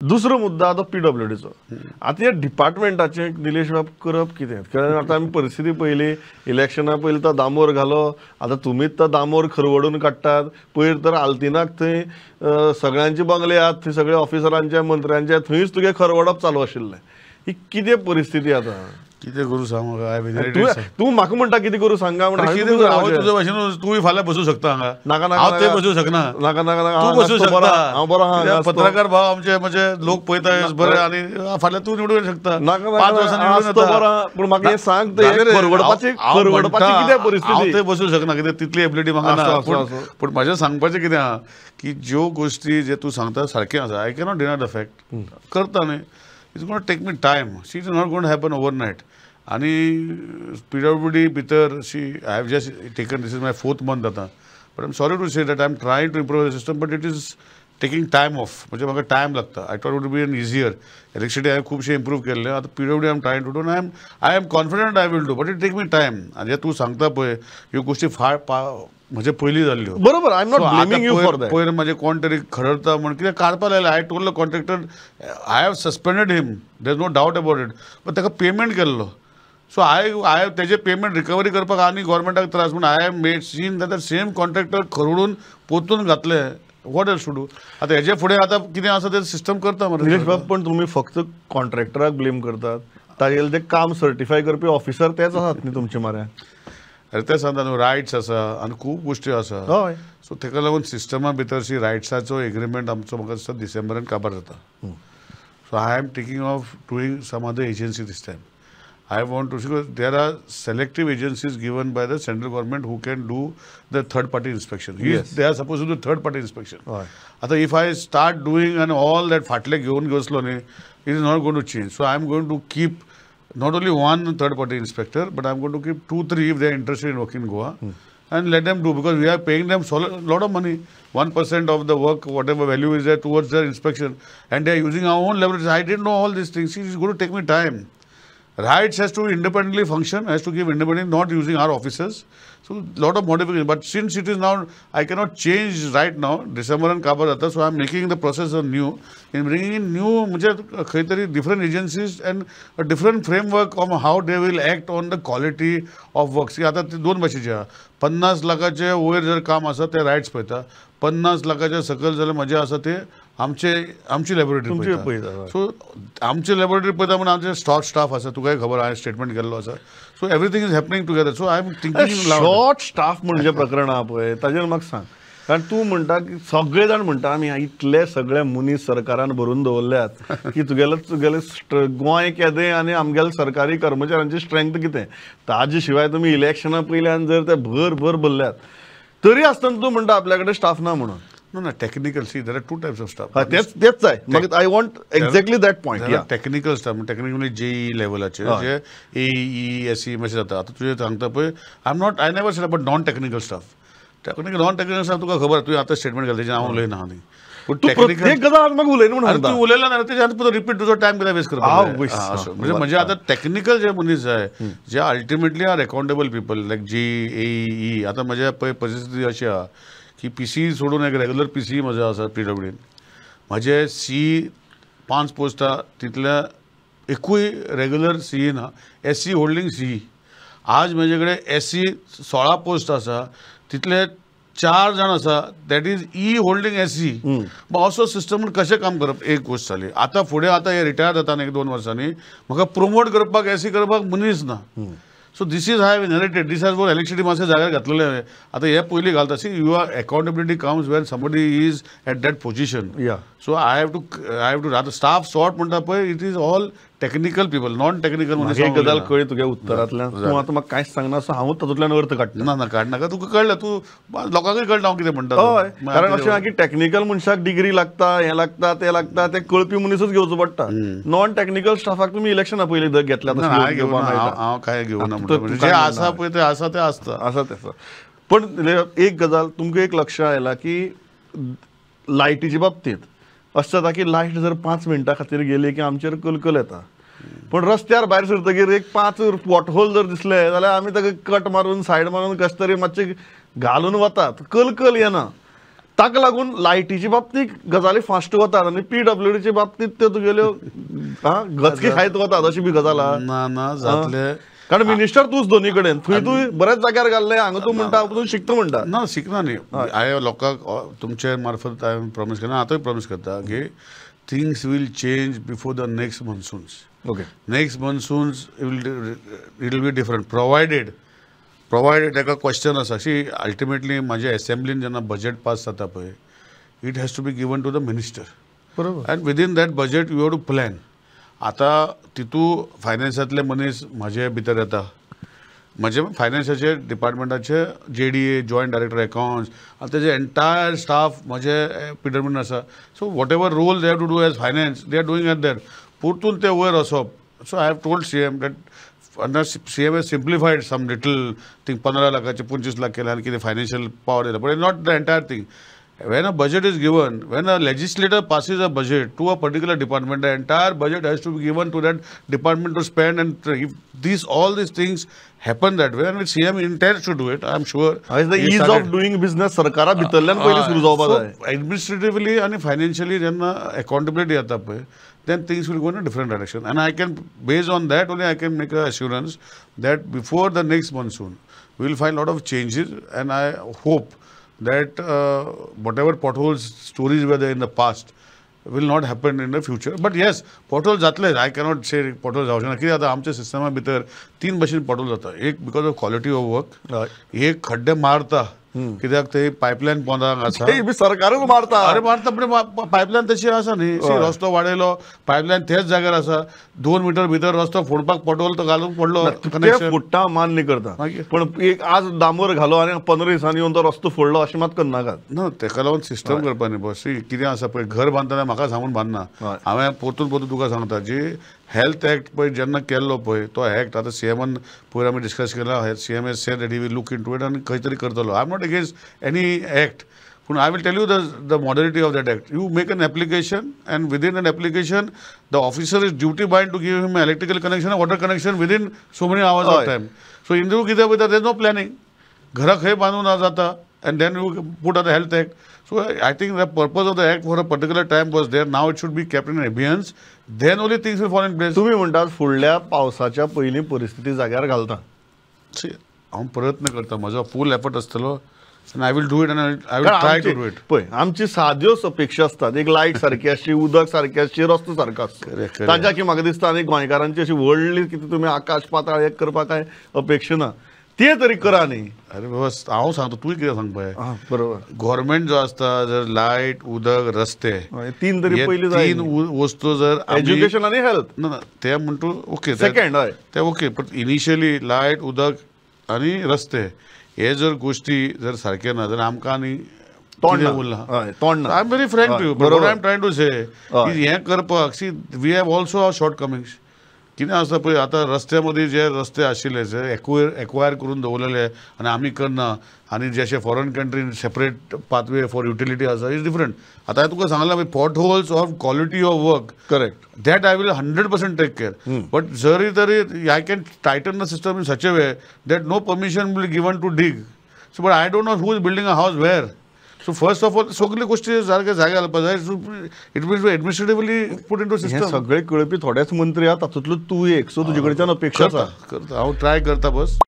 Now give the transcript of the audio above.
दुसरो मुद्दा तो पीडब्ल्यूडीचो. आतां ह्या डिपार्टमेंटाचें निलेश बाब करप कितें? कारण आतां आमी परिस्थिती पळयली, इलेक्शना पयलीं तो दामोर घालो, आतां तुमीच तो दामोर खरवडून काडटात. पयर तर आल्तिनाक थंय सगळ्यांचे बंगले आहात, थंय सगळे ऑफिसरांचे मंत्र्यांचे, थंयच तुगे खरवडप चालू आशिल्लें. ही कितें परिस्थिती आतां? कितें करूं सांग म्हाका? तूं म्हाका म्हणटा कितें करूं सांगा, कितें हांव तुजे भाशेन तूंय फाल्यां बसूं शकता हांगा. नाका नाका, हांव थंय बसूं शकना. नाका नाका नाका, तूं बसूं शकता. हांव बरो आहा. पत्रकार भाव आमचे म्हणजे लोक पळयता बरें, आनी फाल्यां तूं निवडून शकता. नाका नाका, 5 वर्सांनी निवडून येता. पूण म्हाका हें सांग, परवडपाची परवडपाची कितें परिस्थिती? हांव थंय बसूं शकना कित्याक तितली एबिलिटी म्हाका ना. पूण म्हाजें सांगपाचें कितें आहा की ज्यो गोश्टी जे तूं सांगता सारकें आसा. I cannot deny the fact. करता न्ही, it's gonna take me time. See, it's not gonna happen overnight. आणि पीडब्ल्यूडी भितर see, I have just taken, this is my 4th month आतां, but I am sorry to say that I am trying to improve the system, but it is taking time off. म्हणजे म्हाका time लागता. I thought would be an easier. Electricity हांवें खुबशें improve केल्लें, आतां PWD I am trying to do, I am confident I will do, but it take me time. आनी जें तूं सांगता पळय ह्यो गोश्टी फार म्हणजे पयलीं जाल्ल्यो. बरोबर, I am not blaming you for that. पयर म्हजे कोण तरी खरडता म्हण कितें काडपा लायलें. I told the contractor, I have suspended him, there is no doubt about it, but ताका पेमेंट केल्लो. सो I तेजे पेमेंट रिकवरी करपाक आनी गोवोरमेंटाक त्रास म्हूण I have made seen that the same contractor खरडून पोतून घातले. What else to do? आतां हेजे फुडें आतां कितें आसा तें सिस्टम करता मरे. निलेश बाब, पण तुमी फक्त कॉन्ट्रॅक्टराक ब्लेम करतात, ताजेर ते काम सर्टिफाय करपी ऑफिसर तेच आसात न्ही तुमचे मऱ्यान. अरे तें सांगता न्हू, रायट्स आसा आनी खूब गोश्टी आसा. हय, सो ताका लागून सिस्टमा भितर शी रायट्साचो एग्रीमेंट आमचो म्हाका दिसता डिसेंबरान काबार जाता. So I am taking off doing some other agency this time. I want to, because there are selective agencies given by the central government who can do the third party inspection. Yes. They are supposed to do third party inspection. Right. आता if I start doing and all that फाटले घेवन बसलो न्ही, it is not going to change. So I am going to keep not only one third party inspector, but I am going to keep 2-3 if they are interested in working in Goa. And let them do, because we are paying them a lot of money, 1% of the work, whatever value is there towards their inspection, and they are using our own leverage. I didn't know all these things. It is going to take me time. RITES has to independently function, has to give independently, not using our officers. So, lot of modification. But since it is now, I cannot change right now, December and काबार जाता, so I am making the process of new, in bringing in new, म्हणजे different agencies and a different framework on how they will act on the quality of works. आतां ते दोन भाशेचे आहा. 50 लाखाचे वयर जर काम आसा ते रायट्स पळयता, 50 लाखाच्या सकयल जाल्यार म्हजें आसा ते आमचे आमची लॅबोरेटरी पळयता. सो आमची लॅबोरेटरी पळयता म्हण आमचे शॉर्ट स्टाफ आसा, तुकाय खबर हांवें स्टेटमेंट केल्लो आसा. So everything is happening together. So I am thinking short staff म्हणजे प्रकरण आहा पळय ताजेर म्हाका सांग, कारण तूं म्हणटा की सगळे जाण म्हणटा आमी इतले सगळे मनीस सरकारान भरून दवरल्यात की तुगेले तुगेले गोंय केदें आनी आमगेले सरकारी कर्मचाऱ्यांची स्ट्रेंथ कितें, ताजे शिवाय तुमी इलेक्शना पयल्यान जर ते भर भर भरल्यात तरी आसतना तूं म्हणटा आपल्या कडेन स्टाफ ना म्हणून. No, no, technical. See, there are two types of staff. तेच तेच जाय मागीर. I want exactly that point. Technical staff, technically JEE लेवलाचे, J AE S E मातशें जाता. आतां तुजें सांगता पळय, I am not, I never said about non technical staff. Technical non technical staff तुका खबर, तुवें आतां स्टेटमेंट घातलें, तेजेर हांव उलयना न्ही. तूं प्रत्येक गजाल म्हाका उलयना म्हूण तूं उलयला ना, तेजेर आतां रिपीट तुजो टायम कित्याक वेस्ट करपाक. म्हणजे म्हणजे आतां टॅक्निकल जे मनीस जाय, जे ultimately are accountable people like J E. आतां म्हज्या पळय परिस्थिती अशी आहा की पी सी सोडून एक रेगुलर पी सी म्हजो आसा पीडब्ल्यूडीन, म्हजे सी 5 पोस्ट आहा, तितल्या एकूय रेगुलर सी ना, एस सी होल्डींग सी. आज म्हजे कडेन एस सी 16 पोस्ट आसा, तितले 4 जाण आसा, that is E holding S C. मग असो सिस्टम कशें काम करप एक गोश्ट जाली. आतां फुडें आतां हे रिटायर जाता न्ही 1-2 वर्सांनी, म्हाका प्रोमोट करपाक एस सी करपाक मनीस ना. So this is I have inherited, this has for electricity मातशें जाग्यार घातलेलें हांवें. आतां हे पयलीं घालता. See, you are accountability comes when somebody is at that position. So I have to आतां स्टाफ शॉर्ट म्हणटा पळय, it is all technical people, non technical मनीस. एक गजाल कळ्ळी तुगे उत्तरांतल्यान, तूं आतां म्हाका कांयच सांगना, सो हांवूच तातूंतल्यान अर्थ काडटा. ना ना, काडनाका, तुका कळ्ळें, तूं लोकांकूय कळटा हांव कितें म्हणटा. हय, कारण अशें आहा की टॅक्निकल मनशाक डिग्री लागता, हें लागता, तें लागता, तें कळपी मनीसूच घेवचो पडटा. नॉन टॅक्निकल स्टाफाक तुमी इलेक्शना पयलीं घेतल्या. हांव कांय घेवना, जे आसा पळय तें आसा तें आसता, आसा तें आसा. पण एक गजाल तुमकां एक लक्षांत आयला की लायटीच्या बाबतींत अशें जाता की लायट जर 5 मिनटां खातीर गेली की आमचेर कलकल येता, पूण रस्त्यार भायर सरतकीर एक 5 पॉटहोल जर दिसले जाल्यार आमी ताका कट मारून सायड मारून कशें तरी मातशें घालून वतात, कलकल येना. ताका लागून लायटीच्या बाबतीत गजाली फास्ट वतात आनी पीडब्ल्यूडीच्या बाबतीत त्यो तुगेल्यो गचकी खायत वतात अशी बी गजाल आहा. ना ना जातले, कारण मिनिस्टर तूच दोन्ही कडेन, थंय तूं बऱ्याच जाग्यार घाल्ले, हांगा तूं म्हणटा तूं शिकता म्हणटा. ना शिकना न्ही, हांवें लोकांक तुमचे मार्फत हांवें प्रॉमीस केला, आतांय प्रॉमीस करता की things will change before the next monsoons. Okay, next monsoons it will be different, provided ताका क्वेश्चन आसा. सी अल्टिमेटली म्हाज्या एसेंब्लीन जेन्ना बजेट पास जाता पळय, it has to be given to the minister, बरोबर, and within that budget you have to plan. आतां तितू फायनान्सांतले मनीस म्हाजे भितर येता, म्हजे फायनान्साचे डिपार्टमेंटाचे JDA joint director accounts आनी तेजे एंटायर स्टाफ म्हजे पिडब्ल्यूडीन आसा. So whatever role they have to do as finance they are doing at that. परतून ते वयर वचप. So I have told CM that CM has simplified some little thing, 15 लाखाचे 25 लाख केले आनी कितें फायनान्शियल पावर दिला, but not the entire thing. When a budget is given, when a legislator passes a budget to a particular department, the entire budget has to be given to that department to spend, and if these all these things happen that way, and CM intends to do it, I am sure. The ease of doing business सरकारा भितरल्यान पयलीं सुरू जावपाक जाय. Administratively आनी financially जेन्ना accountability येता पळय, then things will go in a different direction. And I can, based on that only, I can make an assurance that before the next monsoon, we will find a lot of changes, and I hope that whatever potholes stories were there in the past will not happen in the future. But yes, potholes जातले, I cannot say potholes जावचे ना. कित्याक आतां आमच्या Systema भितर 3 भशेन potholes जाता. एक because of quality of work, एक खड्डे मारता कित्याक ते पायपलायन पोंदाक आसा, सरकारूच मारता. अरे मारता, पण पायपलायन तशी आसा न्ही, रस्तो वाडयलो, पायपलायन त्याच जाग्यार आसा, 2 मिटर भितर रस्तो फोडपाक पटोल तो घालूंक पडलो, फुट्टा मान्य करता, पण एक आज डांबर घालो आनी 15 दिसांनी येवन तो रस्तो फोडलो अशें मात करनाकात. ना, तेका लागून सिस्टम करपा न्ही बॉस. कितें आसा पळय, घर बांदतना म्हाका सांगून बांदना, हांवें परतून परतून तुका सांगता, जी हेल्थ एक्ट पळय जेन्ना केल्लो पळय तो एक्ट आतां सीएमान पयर आमी डिस्कस केला, CM has said that he will look into it आनी खंय तरी करतलो. I am not against any act, पूण I will tell you the modality of that act. You make an application and within an application the officer is duty bind to give him electrical connection, water connection within so many hours of time. So Indu कितें पळयता, there is no planning, घरां खंय बांदून जाता, and then you put on the health act. So I think the purpose of the act for a particular time was there, now it should be kept in abeyance, then only things will fall in place. तुम्ही म्हणटात फुडल्या पावसाच्या पयलीं परिस्थिती जाग्यार घालता. हांव प्रयत्न करता, म्हजो फूल एफर्ट आसतलो and I will do it and I will try to do it. पळय आमची साद्योच अपेक्षा आसतात, एक लायट सारकी आसची, उदक सारकें आसची, रस्तो सारको आसचो, ताच्या की म्हाका दिसता आनी गोंयकारांची अशी व्हडली कितें तुमी आकाश पाताळ एक करपाक कांय अपेक्षा ना, ते तरी करा न्ही. अरे बस हांव सांगता, तूं कितें सांग पळय, बरोबर, गव्हर्मेंट जो आसता जर लायट, उदक, रस्ते तीन तरी पयलीं जाय, तीन वस्तू जर एज्युकेशन आनी हेल्थ ना ते म्हणटू ओके सेकंड, हय ते ओके, पण इनिशियली लायट, उदक आनी रस्ते हे जर गोश्टी जर सारके ना जाल्यार आमकां आनी तोंड उरलां, तोंड ना. I am very frank to you, but I am trying to say की हें करपाक see we have also our shortcomings. कितें आसा पळय आतां रस्त्या मदीं जे रस्ते आशिल्ले जे एक्वायर करून दवरलेले आनी आमी करना, आनी जशे फॉरेन कंट्रीन सेपरेट पाथवे फॉर युटिलिटी आसा is different. आतां हांवें तुका सांगलां पळय potholes of quality of work, correct, that I will 100% take care. But जरी तरी I can tighten the system in such a way that no permission will given to dig. So but I don't know who is building a house where. So first of all सगळी गोष्टी सारक्या जाग्यार घालपा जाय, it will be administratively put into system. सगळे कळपी थोडेच मंत्री आहा, तातूंतलो तूं एक, सो तुजे कडच्यान अपेक्षा आसा. करता, हांव ट्राय करता बस.